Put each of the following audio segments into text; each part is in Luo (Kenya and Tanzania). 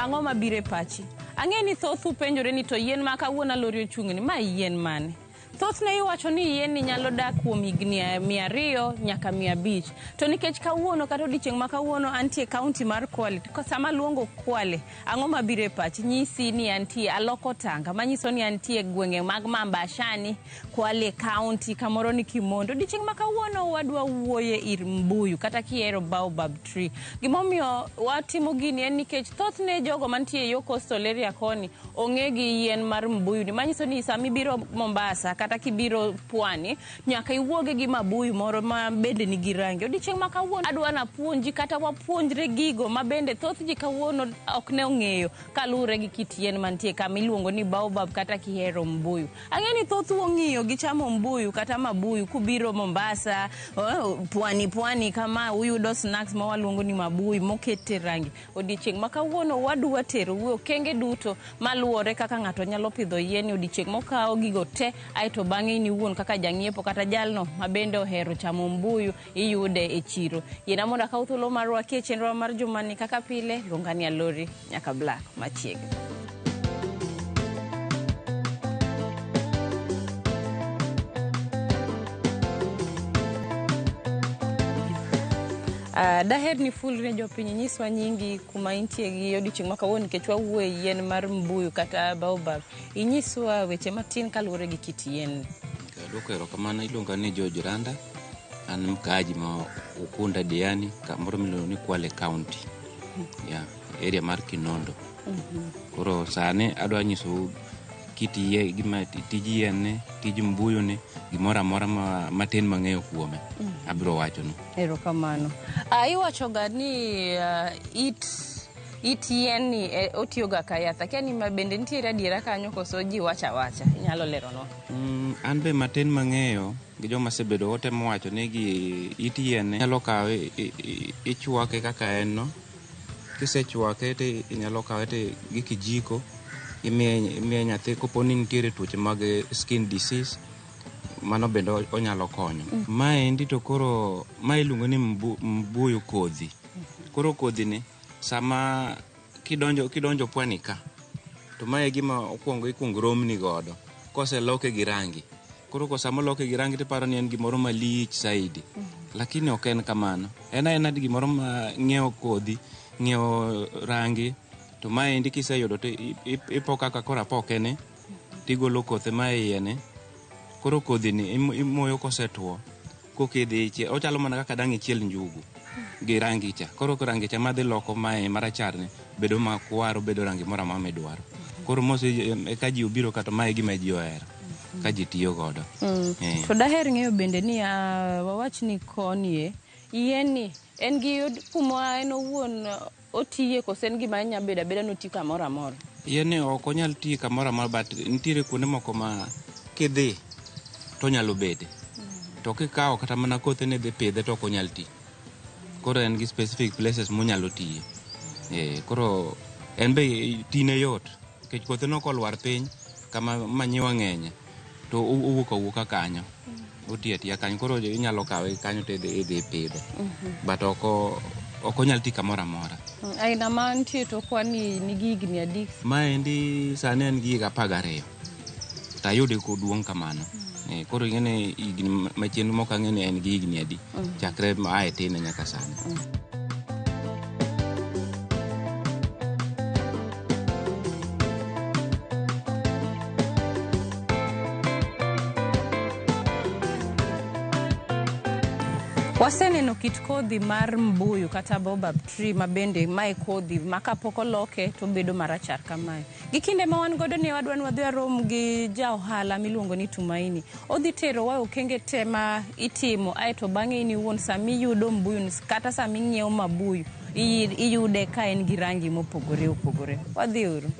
Ang'o mabiro e pachi? Ang'e ni thothu penjore ni to yien ma kawuono alori ochung'ni, ma yien mane? Thothne iwacho ni yien ni nyalo dak kuom higni 200 nyaka 500. To nikech kawuono kata odiochieng' ma kawuono antie e kaunti mar Kwale, to sama aluongo Kwale, ang'o mabiro e pachi? Nyisi ni antie aloko tanga, manyiso ni antie e gwenge mag Mambashani, Kwale kaunti, kamoro ni Kimondo. Odiochieng' ma kawuono wadwa wuoye ir mbuyu kata kihero baobab tree. Gimomiyo watimo gini en nikech thothne jogo mantie yo coastal area koni ong'e gi yien mar mbuyu ni manyiso ni sama ibiro Mombasa kata kibiro Pwani nyaka iwuoge gi mabuyu moro ma bende nigi rangi. Odiochieng' ma kawuono adwa napuonji kata wapuonjre gigo ma bende thoth ji kawuono ok ne ong'eyo kaluwore gi kit yien mantie kama iluongo ni baobab kata kihero mbuyu. Ang'e ni thothu ong'iyo gi chamo mbuyu kata mabuyu kubiro Mombasa, pwani pwani kama uyudo snacks ma waluongo ni mabuyu mokete rangi. Odiochieng' ma kawuono wadwa terou e okenge duto maluwore kaka ng'ato nyalo pidho yien e odiochieng' mokawo gigo te aeto bang'e in iwuon kaka jang'iepo kata jalno ma bende ohero chamo mbuyu iyude e chiro. Yiena mondo akaw thuolo mar rwaki e chenrowa mar jumani kaka pile, luonga ni Alori nyaka Black machiegni. Daher ni iful ne jopiny inyiswa nyingi kuma intie gi odiochieng' ma kawuono nikech wawuoyo e yien mar mbuyu kata baobab. Inyiswa weche matin kaluwore gi kit yien ni. Aduoko erokamano, iluonga ni George Randa, an mkaaji ma Ukunda Diani, kamoro miluongo ni Kwale County. Yeah, area mar Kinondo. Koro sani adwa nyisou kit yie, gima tij yien ni, tij mbuyu ni, gimoro amora matin mang'eyo kuome, abiro wachonu. Erokamano. Iwacho ga ni it yien ni otiyo ga ka yath. Akia ni ma bende nitiere adiera kanyo koso ji wacho awacha. Inyalo leronwa? An be matin mang'eyo gi joma osebedo otemo wacho ni gi it yien ni inyalo kawe ichwake kaka en no. Kisechwake to inyalo kawe to gi kijiko imiye nyathi kopo ni nitiere tuoche mag skin disease, mano bende onyalo konyo. Maendi to koro mae iluongo ni mbuyu kodhi. Koro kodhi ni sama kidonjo pwani ka to mae e gima okwongo ikuongo romni godo koseloke gi rangi. Koro ko sama oloke gi rangi tiparo ni en gimoro malich saidi. Lakini ok en kamano. En aena gimoro ma ng'iewo kodhi, ng'iewo rangi, to maendi kiseyudo to ipo kaka koro apoke ni, tigolo kothe ma iye ni. Koro kodhi ni imoyo kosetuo, kokidhi ichiel, ochalo mana kaka dang' ichiel njugu gi rangi cha. Koro rangi cha madhi loko mae marachar ni bedo makwar, obedo rangi moro amora midwaro. Koro mos ka ji obiro ka to mae e gima ji ohero ka ji tiyo godo. To daher ng'eyo bende ni wawach ni koni yien ni en gi kuma en owuon otiye koso en gima nyalo bedo abeda ni oti kamoro amora? Yien ni ok onyal ti kamoro amora but nitiere kuonde moko ma kidhi to onyalo bede. To kikawo kata mana kothe ni idhi pidhe to ok onyal ti. Koro en gi specific places monyalo tiye. Koro en be tine yot nikech kothe no kolwar piny kama manyiwa ng'enye to owuok awuoka kanyo. Oti atiya kanyo koro inyalo kawe kanyo to idhi pidhe. But ok onyal ti kamoro amora. Aina ma nitie to kwa ni nigi higni adi? Maendi sani en gi higa 12. To ayude koduong' kamano. Koro ing'e ni higni machien mok ang'e ni en gi higni adi. Chakre ae tinne nyaka sani. Waseneno kit kodhi mar mbuyu kata baobab tree ma bende mae kodhi ma kapok oloke to obedo marachar kamae. Gi kinde ma wan godo ni wadwa ni wadhi warom gi ja ohala miluongo ni Tumaini. Odhi terowa e okenge te ma itimo aeto bang'e in iwuon sama iyudo mbuyu kata sama ing'iewo mabuyu iyude ka en gi rangi mopogore opogore. Wadhi uru.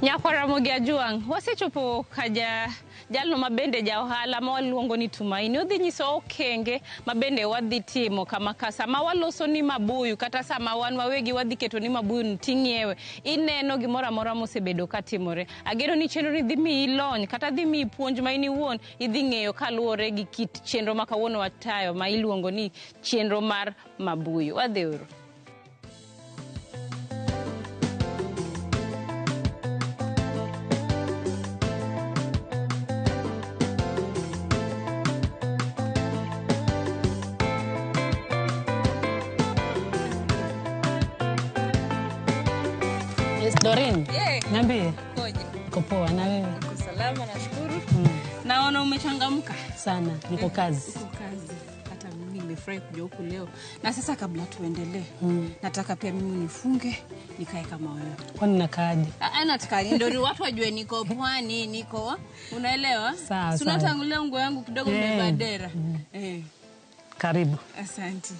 Nyakwar Ramogi Ajwang', wasechopo kaja jalno mabende ja ohala ma waluongo ni Tumaini. Odhi nyiso okenge mabende wadhi timo kama ka sama waloso ni mabuyu kata sama wan wawegi wadhi keto ni mabuyu ni ting'iewe, ineno gimoro amora mosebedo katimore. Ageno ni chenro ni dhi miyi lony kata dhi miyi puonj ma in iwuon idhi ng'eyo kaluwore gi kit chenro ma kawuono watayo ma iluongo ni chenro mar mabuyu. Wadhi uru. Yes, Doreen. Yeah. Niambie. Koje? Niko poa na wewe? Niko salama nashukuru. Naona umechangamka. Sana, niko kazi. Uko kazi. Hata mimi nimefurahi kuja huku leo. Na sasa kabla tuendelee, nataka pia mimi unifunge nikae kama wewe. Kwani nakaaje? Nataka ndio watu wajue niko pwani, niko unaelewa? Sawa, Si sawa. unatangulia nguo yangu kidogo Eh. mbeba dera. Eh, Karibu. asante.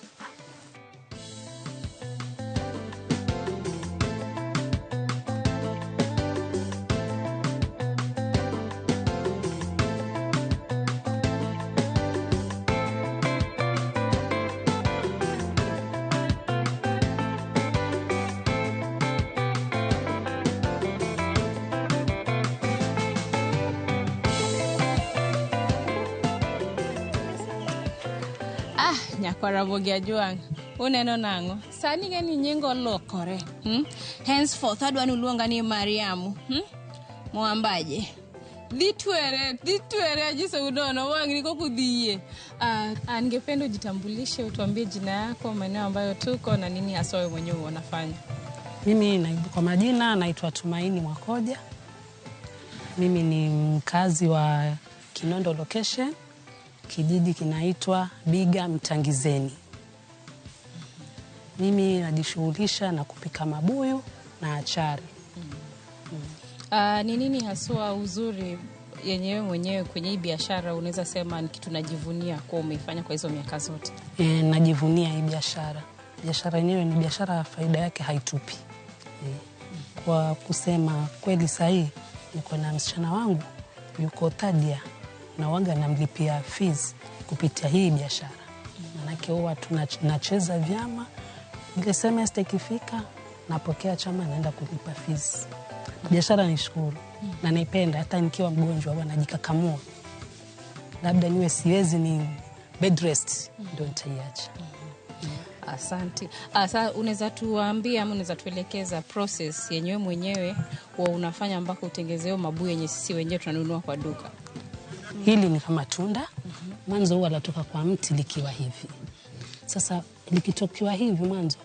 Ah, nyakwar Ramogi Ajwang', uneno nang'o? Sani ing'e ni nyinga olokore. Henceforth adwa ni uluonga ni Mariamu. Mwambaje. Dhi twere ajiso unono wang'ni kok udhi yie. Ningependa ujitambulishe, utuambie jina yako, maeneo ambayo tuko na nini hasa wewe mwenyewe unafanya. Mimi kwa majina naitwa Tumaini Mwakoja. Mimi ni mkazi wa Kinondo location, kijiji kinaitwa Biga Mtangizeni. Mimi najishughulisha na kupika mabuyu na achari. Ni nini haswa uzuri yenyewe mwenyewe kwenye hii biashara unaweza sema ni kitu najivunia kwa umeifanya kwa hizo miaka zote? Najivunia hii biashara. Biashara yenyewe ni biashara, faida yake haitupi. Kwa kusema kweli sahihi, niko na msichana wangu yuko Tadia na waga namlipia fees kupitia hii biashara. Manake huwa tunacheza vyama, ile semester ikifika napokea chama naenda kulipa fees. Biashara nishukuru na naipenda, hata nikiwa mgonjwa huwa najikakamua. Labda niwe siwezi ni bed rest ndio nitaiacha. Asante. Sasa unaweza tuambia ama unaweza tuelekeza process yenyewe mwenyewe wa unafanya mpaka utengezeo mabuyu yenye sisi wenyewe tunanunua kwa duka? Hili ni kama tunda. Mwanzo huwa latoka kwa mti likiwa hivi. Sasa likitokiwa hivi mwanzo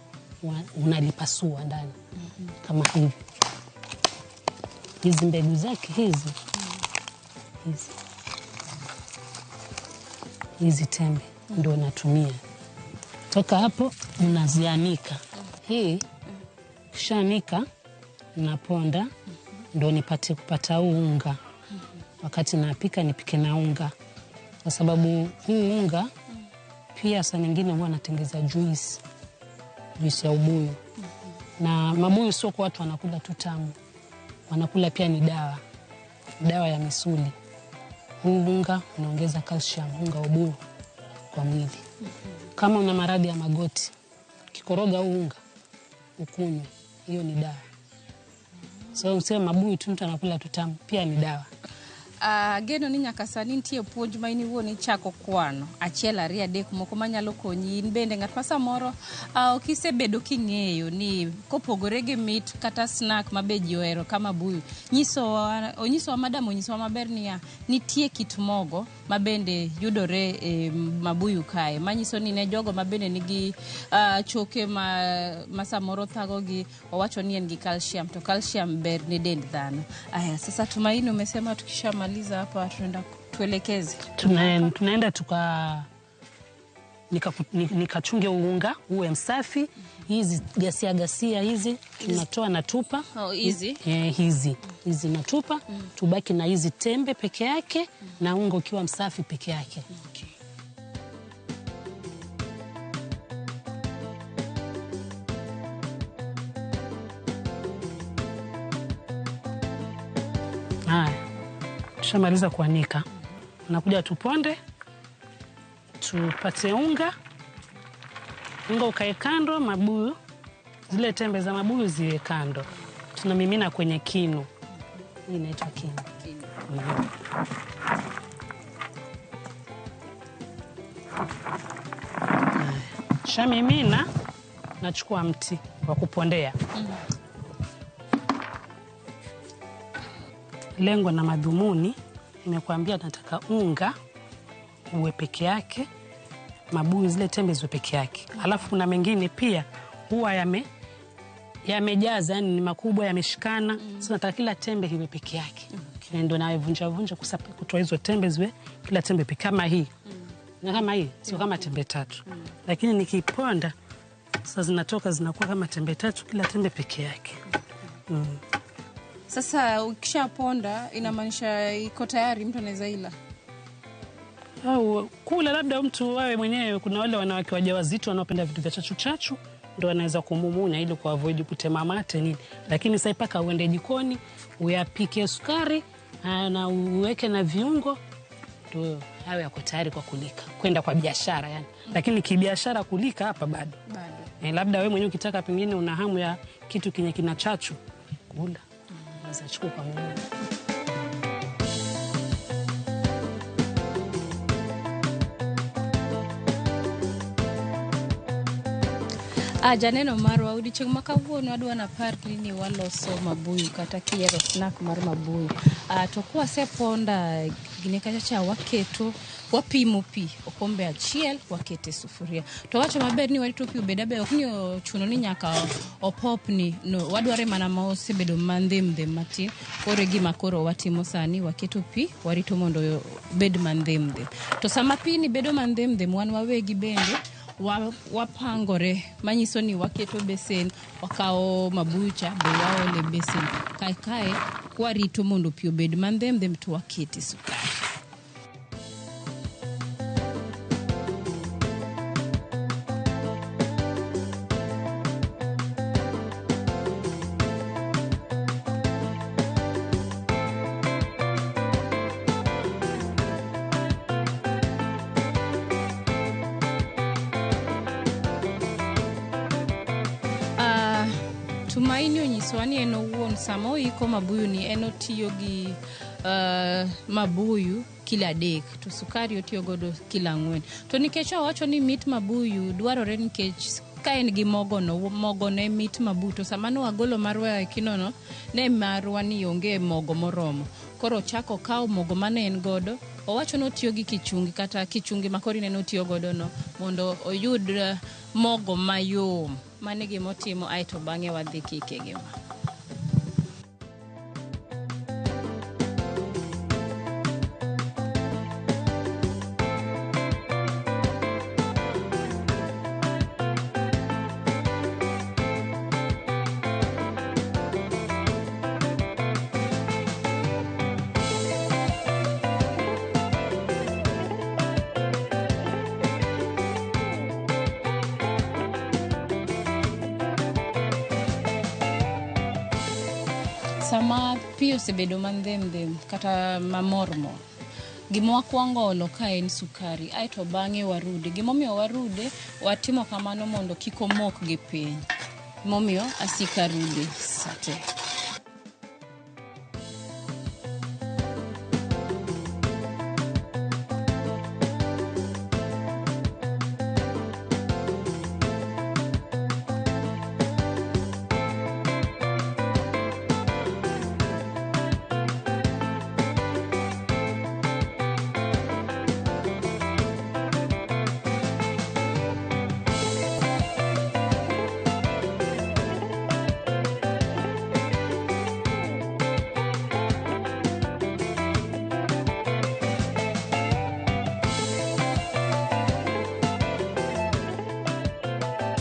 unalipasua ndani kama hivi. Hizi mbegu zake hizi. Hizi. Hizi tembe ndio natumia. Toka hapo unazianika. Hii kishanika naponda ndio nipate kupata huu unga. Wakati napika nipike na unga. Kwa sababu huu unga pia saa nyingine huwa natengeza juice. Juice ya ubuyu. Na mabuyu sio kwa watu wanakula tu tamu. Wanakula pia ni dawa. Dawa ya misuli. Huu unga unaongeza calcium, unga ubuyu kwa mwili. Kama una maradhi ya magoti, kikoroga huu unga ukunywe, hiyo ni dawa. So useme mabuyu tu mtu anakula tu tamu, pia ni dawa. Geno ni nyaka sani nitie puonj ma in iwuon ichako kwano achiel ariyo adek moko manyalo konyi in bende ng'at ma samoro ok isebedo king'eyo ni kopogore gi mit kata snack ma be ji ohero ka mabuyu, onyisowa madam onyisowa maber niya nitie kit mogo ma bende yudore e mabuyu kae manyiso ni ne jogo ma bende nigi choke ma samoro thagogi, owacho ni en gi calcium to calcium ber ne dend dhano. Aya, sasa Tumaini, umesema tukishamaliza hapa tunaenda tuelekeze. Tunaenda nikachunge unga uwe msafi. Hizi gasia gasia hizi tunatoa na tupa. Oh, hizi? Hizi natupa. Tubaki na hizi tembe peke yake na unga ukiwa msafi peke yake. Okay. Haya, tushamaliza kuanika, nakuja tuponde tupate unga. Unga ukae kando, mabuyu zile tembe za mabuyu ziwe kando, tunamimina kwenye kinu. Hii inaitwa kinu. Shamimina, nachukua mti wa kupondea. Lengo na madhumuni, nimekuambia nataka unga uwe peke yake, mabuyu zile tembe ziwe peke yake. Alafu kuna mengine pia huwa yamejaza, yani ni makubwa yameshikana. Sasa nataka kila tembe iwe peke yake. Ndio naivunja vunja kutoa hizo tembe ziwe kila tembe peke, kama hii. Na kama hii sio kama tembe tatu. Lakini nikiponda sasa zinatoka zinakuwa kama tembe tatu, kila tembe peke yake. Sasa ukishaponda inamaanisha iko tayari, mtu anaweza ila? Au kula labda mtu wewe mwenyewe. Kuna wale wanawake wajawazito wanaopenda vitu vya chachu chachu, ndio wanaweza kumumunya ili kuavoid kutema mate nini. Lakini sasa mpaka uende jikoni uyapike sukari na uweke na viungo, ndio hayo yako tayari kwa kulika, kwenda kwa biashara yani. Lakini kibiashara kulika hapa bado. Labda wewe mwenyewe ukitaka, pengine una hamu ya kitu kinye kina chachu kula, unaweza chukua kwa mwenyewe. Janeno marwa odiochieng' ma kawuono adwa naparni ni waloso mabuyu kata kiyiero snack mar mabuyu. To kwaseponda gine kacha cha waketo, wapimo pi okombe achiel wakete sufuria. To wacho maber ni warito pi obed aber, ok ni ochuno ni nyaka opopni, no, wadware mana ma osebedo mandhem dhem matin. Koro e gima koro watimo sani, waketo pi warito mondo obed mandhem dhem. To sama pi ni bedo mandhem dhem, wan wawegi bende wapangore, manyiso ni waketo besen, wakawo mabuyu cha be waole besen kae kae, kwarito mondo pi obed mandhem to wakete sukari. Tumaini onyiswa ni en owuon sama oiko mabuyu ni en otiyo gi mabuyu kilo 3 to sukari otiyo godo kilo 4. To nikech owacho ni mit mabuyu dwarore nikech ka en gi mogono, mogono e mit mabuyu, to sama ne wagolo marwa e kinono ne marwa ni onge mogo moromo. Koro ochako okawo mogo mane en godo, owacho ni otiyo gi kichungi kata kichungi ma koro ineno otiyo godo no mondo oyud mogo mayom. Mano e gima otimo, aeto bang'e wadhi kike gi ma. Sama pi osebedo mandhem kata mamormor, gima wakwongo olo ka en sukari, aeto bang'e warude. Gimomiyo warude, watimo kamano mondo kik omok gi piny. Momiyo asika rude sate.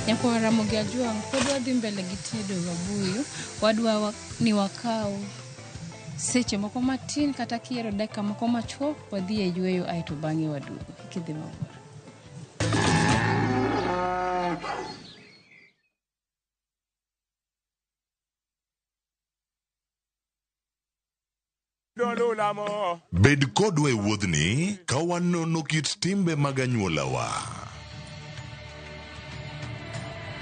Nyakwar Ramogi Ajwang', pod wadhi mbele gi tedo mabuyu, wadwa ni wakaw seche moko matin kata kiyiero dakika moko machuok, wadhi e yweyo aeto bang'e waduogo. Kik idhi mabor. Bed kodwa e wuodhni ka wanono kit timbe mag anyuolawa.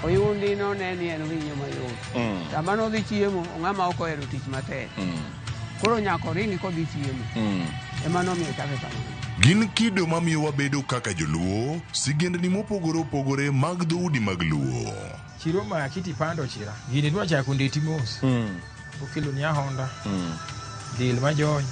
Oyundi none ni en winyo mayot. Sama nodhi chiemo, ng'ama ok ohero tich matek. Koro nyaka oringi kodhi chiemo. Ema nomiyo chake kamano. Gin kido mamiyo wabedo kaka joluo, sigendni mopogore opogore mag dhoudi mag Luo. Chiro ma kiti pando chira. Gini dwa chako ndeti mos. Okelo ni ahonda. Del majony.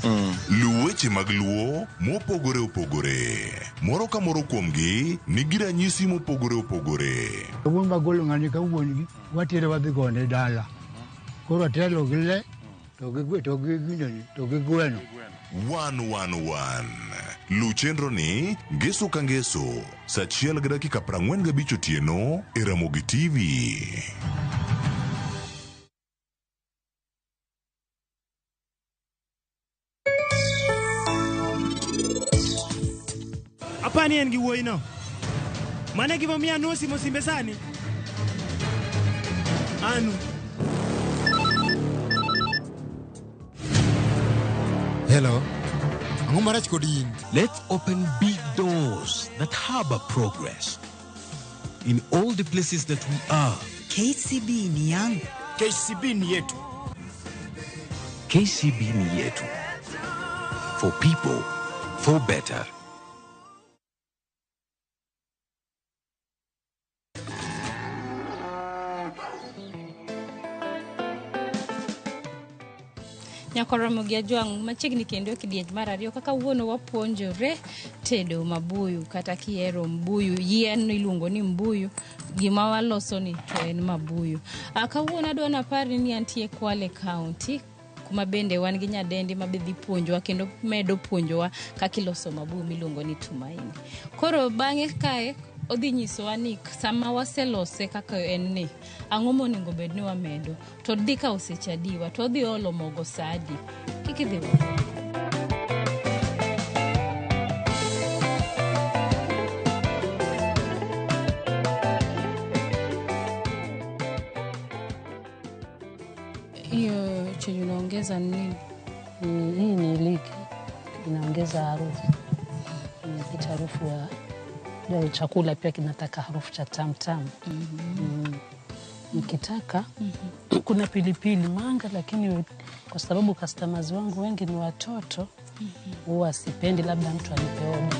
Luw weche mag Luo mopogore opogore. Moro ka moro kuomgi nigi ranyisi mopogore opogore. Wuon magolo ng'ani ka wuon gi watere wadhi gone dala. Koro atelo gi le to gi to gi gineni to gi gweno. 111. Luw chenro ni ngeso ka ngeso saa 1:45 otieno e Ramogi TV. Apani en gi wuoyino. Mano e gimomiyo anuo simo simbe sani. Anu. Hello. Ang'o marach kod in? Let's open big doors that harbor progress in all the places that we are. KCB ni yangu. KCB ni yetu. KCB ni yetu. For people, for better. Nyakoromo gi Ajwang' machiegni kendo e kidienj mar ariyo kaka wuono wapuonjore tedo mabuyu kata kihero mbuyu yien iluongo ni mbuyu gima waloso ni to en mabuyu. Kawuono adwa napar ni antie Kwale County kuma bende wan gi nyadendi ma be dhi puonjowa kendo medo puonjowa kaka iloso mabuyu miluongo ni Tumaini. Koro bang'e kae odhi nyisowa ni sama waselose kaka en ni ang'o monego bed ni wamedo to dhi kawo seche adiwa to odhi olo mogo sa adi kik idhi weyo. Hiyo chenye unaongeza ni nini? Hii ni iliki, inaongeza harufu, inaleta harufu ya chakula, pia kinataka harufu cha tamu tamu. Nikitaka kuna pilipili manga, lakini kwa sababu customers wangu wengi ni watoto, huwa sipendi labda mtu anipe oda.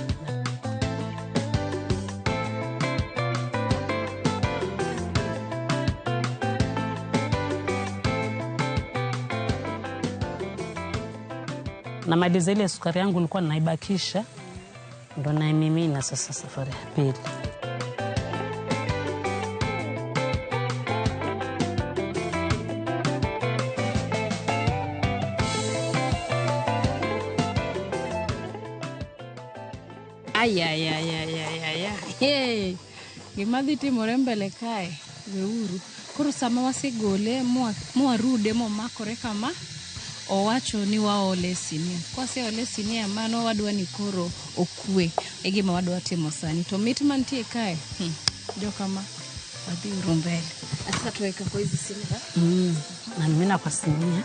Namaliza ile sukari yangu nilikuwa naibakisha, ndo naimimina sasa safari ya pili. Ayayayayaya. Hey, gima dhi timore mbele kae, weuru. Koro sama wasegole mwarude momakore kama, owacho ni waole e sinia. Kwaseole e sinia mano wadwa ni koro okwe. E gima wadwa timo sani. To mit mantie kae, jokama wadhi uru mbele. Sasa tuweka kwa hizi sinia. Namimina kwa sinia.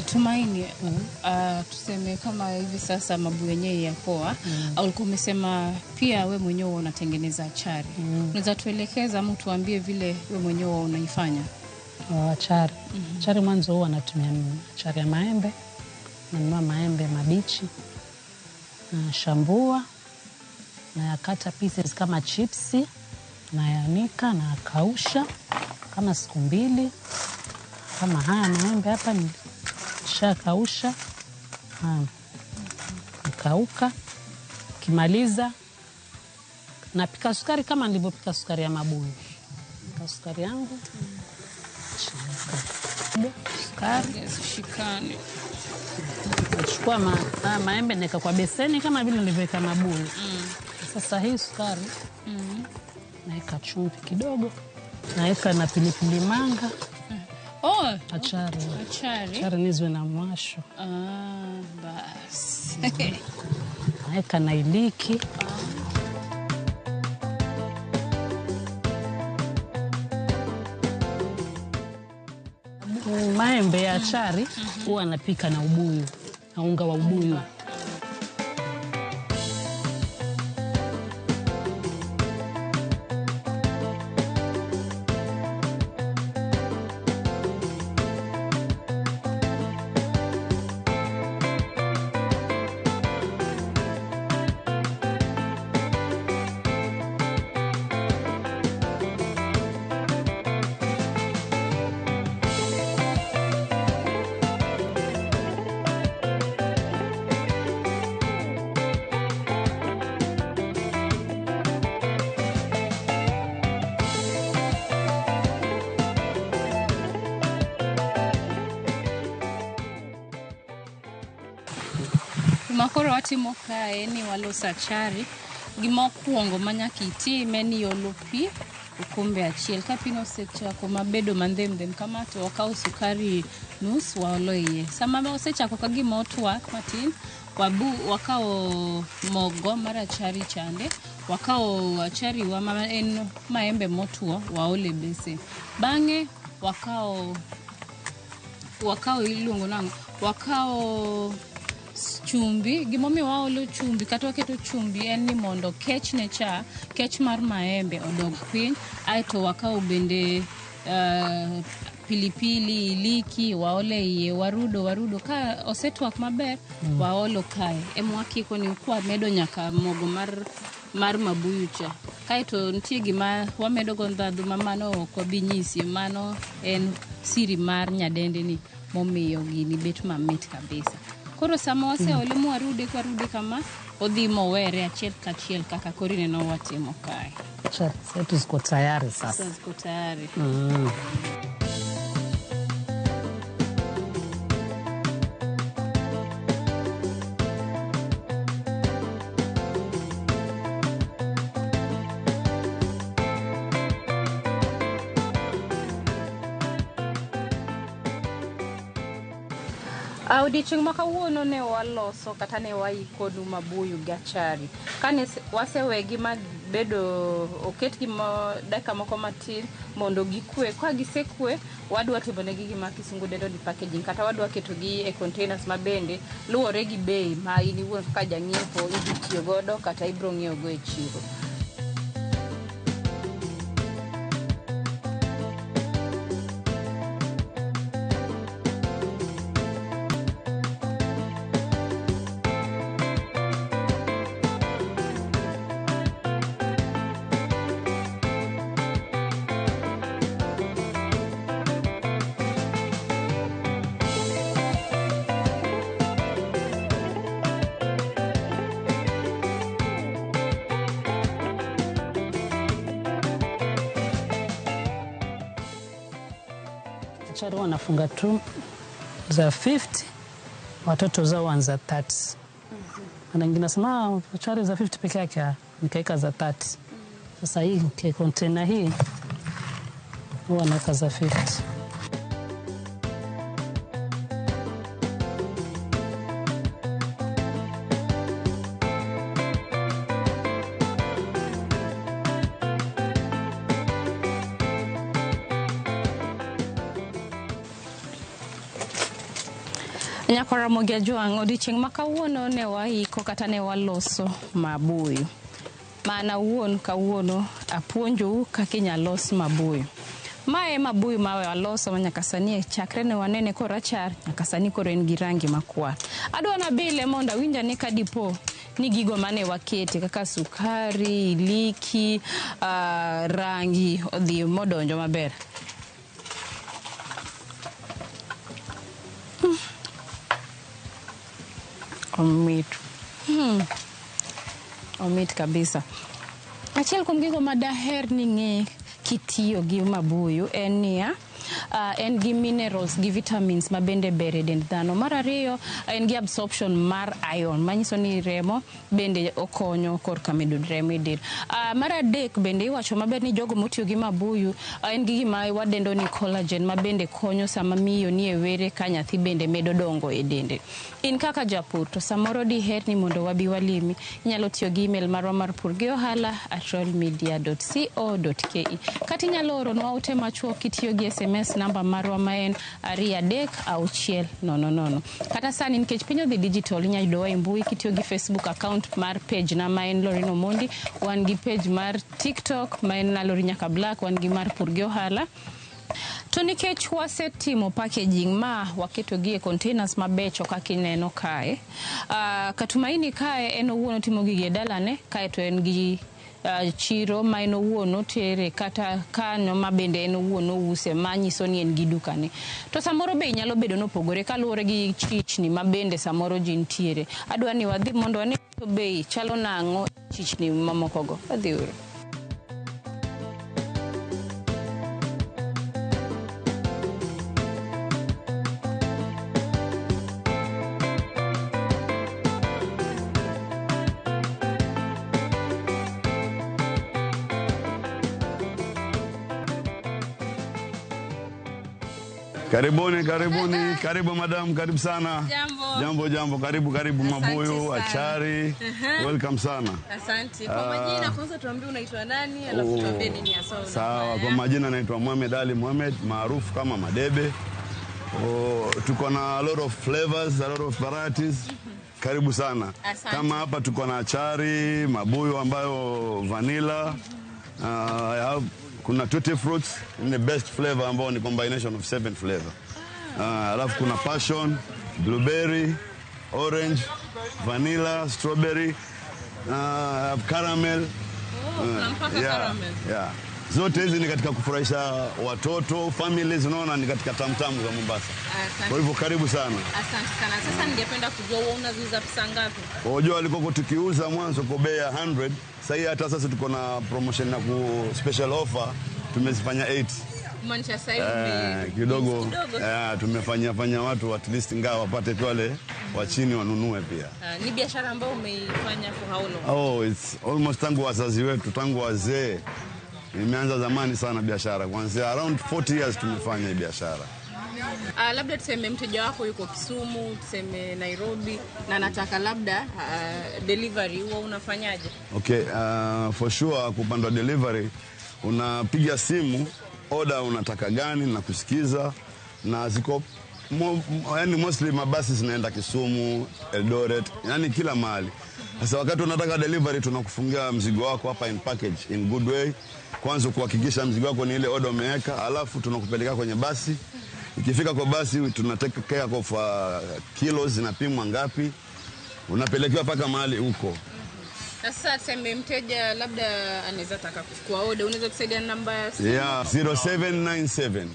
Tumaini, tuseme kama hivi sasa mabuyu yenyewe ya poa. Ulikuwa umesema pia we mwenyewe unatengeneza achari. Unaweza tuelekeza ama tuambie vile we mwenyewe unaifanya? Achari. Achari mwanzo huwa natumia achari ya maembe. Nanunua maembe mabichi, nashambua, nayakata pieces kama chipsi, nayanika, nayakausha kama siku 2. Kama haya maembe hapa nishakausha, nikauka. Kimaliza napika sukari kama nilivyopika sukari ya mabuyu. Napika sukari yangu. Sukari shikane. Nachukua maembe naeka kwa beseni kama vile nilivyoweka mabuyu. Sasa hii sukari naweka chumvi kidogo, naweka na pilipili manga. Oh, achari. Achari. Achari nizwe na mwasho. Ah, bas. Naweka na iliki. Maembe ya achari huwa anapika na ubuyu, na unga wa ubuyu. Makoro watimo kae ni waloso achari. Gima okuongo ma nyaka itim en ni iolo pi okombe achiel. Ka pino osechako mabedo mandhem ndhem kama to wakawo sukari nus waolo iye. Sama osechako ka gima otwak matin, wakawo mogo mar achari chande, wakawo achari wa ma en maembe motwo waolo e besen. Bang'e wakawo iluongo nang'o? Wakawo chumbi. Gimomiyo waolo chumbi kata waketo chumbi en ni mondo kech ne cha, kech mar maembe odog piny. Aeto wakawo bende pilipili, iliki waole iye, warudo ka osetwak maber waolo kae. Ema wakiko ni kwa medo nyaka mogo mar mabuyu cha. Kaeto nitie gima wamedo go ndhadhu ma mano ok wabi nyisi, mano en siri mar nyadendi ni momiyo gini bet mamit kabisa. Koro sama waseole mwarude kwarude kama odhi mowere achiel kachiel kaka koro ineno watimo kae. Achari zetu ziko tayari sasa. Sasa ziko tayari. Odiochieng' ma kawuono ne waloso kata ne waikonu mabuyu gi achari. Kane wasewegi ma bedo oketgi dakika moko matin mondo gikwe. Ka gisekwe, wadwa timonegi gima kisungu dendo ni packaging, kata wadwa ketogi e containers ma bende luwore gi bei ma in iwuon kaka jang'iepo idhi tiyo godo kata ibiro ng'iewo go e chiro. Achari wanafunga tu za 50, watoto zao wanza 30. Na wengine nasema achari za 50 peke yake, nikaeka za 30. Sasa hii container hii huwa naweka za 50. Nyakora Ramogi Ajwang', odiochieng' ma kawuono ne waiko kata ne waloso mabuyu. Mana wuon kawuono apuonjou kaka inyalo los mabuyu. Mae mabuyu ma waloso ma nyaka sani chakre ne wanene korachar nyaka sani koro en gi rangi makwar. Adwa nabile mondo awinj ane ka dipo ni gigo mane wakete kaka sukari, iliki, rangi odhi modonjo maber. Omit. Omit kabisa. Achiel kuom gigo ma daher ni ng'e kitiyo gi mabuyu en niya, En gi minerals gi vitamins ma bende ber e dend dhano. Mar ariyo, en gi absorption mar iron, manyiso ni remo bende okonyo korka medo remo e del. Mar adek bende iwacho maber ni jogo motiyo gi mabuyu, en gi gima wadendo ni collagen ma bende konyo sama miyo ni e were ka nyathi bende medo dongo e dende. In kaka japur to samoro diher ni mondo wabi walimi, inyalo tiyo gi email marwa mar pur gi ohala @royalmedia.co.ke, kata inyalo oronwa ote machuok kitiyo gi SMS namba marwa ma en 23600. Kata sani, nikech piny odhi digital, inyalo yudowa e mbui kitiyo gi Facebook account mar page na ma en Lorraine Omondi. Wan gi page mar TikTok ma en Lalori Nyaka Black, wan gi mar pur gi ohala. To nikech wasetimo packaging ma waketogi e containers mabecho kaka ineno kae, Katumaini kae en owuon otimo gigi e dalane, kae to en gi chiro ma en owuon otere kata kanyo ma bende en owuon ouse, manyiso ni en gi dukane. To samoro bei nyalo bedo nopogore kaluwore gi chichni ma bende samoro ji nitiere. Adwa ni wadhi mondo wane to bei chalo nang'o chichni mamokogo. Wadhi uru. Karibuni, karibuni, karibu madam, karibu sana. Jambo. Jambo, jambo, karibu, karibu. Asante mabuyu, sana. Achari. Welcome sana. Asante. Kwa majina kwanza tuambie unaitwa nani, alafu Oh, tuambie nini hasa unafanya. Sawa, kwa majina naitwa Mohamed Ali Mohamed maarufu kama Madebe. Oh, tuko na a lot of flavors, a lot of varieties. Karibu sana. Asante. Kama hapa tuko na achari, mabuyu ambayo vanilla. I have, kuna tutti fruits in the best flavor ambao ni combination of seven flavor. Alafu kuna passion, blueberry, orange, vanilla, strawberry, I have caramel. Oh, kuna mpaka caramel. Yeah. Zote hizi ni katika kufurahisha watoto, families, unaona ni katika tamtamu za Mombasa. Asante. Kwa hivyo karibu sana. Asante sana. Sasa ningependa kujua wewe unaziuza pesa ngapi? Unajua walikuwa tukiuza mwanzo kwa bei ya 100, sasa hii hata sasa tuko na promotion na ku special offer tumezifanya 8. Kumaanisha sasa hivi Kidogo, kidogo. Tumefanyia fanya watu at least ingawa wapate tu wale wa chini wanunue pia. Ni biashara ambayo umeifanya for how long? Oh, it's almost tangu wazazi wetu, tangu wazee. Nimeanza zamani sana biashara, kuanzia around 40 years tumefanya hii biashara. Labda tuseme mteja wako yuko Kisumu, tuseme Nairobi na nataka labda delivery, huwa unafanyaje? Okay, for sure kupandwa delivery unapiga simu order unataka gani na kusikiza na ziko yani mostly mabasi zinaenda Kisumu, Eldoret, yani kila mahali. Sasa wakati unataka delivery tunakufungia mzigo wako hapa in package in good way. Kwanza kuhakikisha mzigo wako ni ile order umeweka, alafu tunakupeleka kwenye basi. Ikifika kwa basi tuna take care of kilos zinapimwa ngapi, unapelekewa mpaka mahali huko. Na sasa tuseme mteja labda anaweza taka kuchukua order, unaweza kusaidia na namba ya simu? Yeah, 0797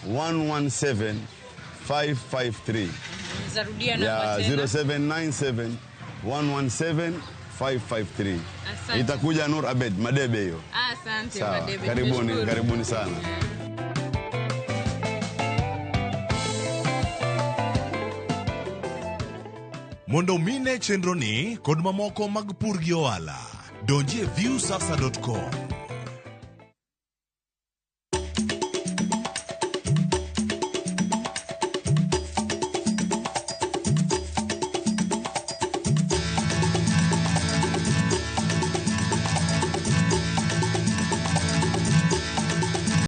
117 553. Zarudia namba Yeah, tena. 0797 117 553. Asante. Itakuja Nur Abed Madebe hiyo. Asante Sawa, Madebe. karibuni, Tumeshukuru. Karibuni sana. Mondo mine chenro ni kod mamoko mag pur gi ohala, donji e viusasa.com.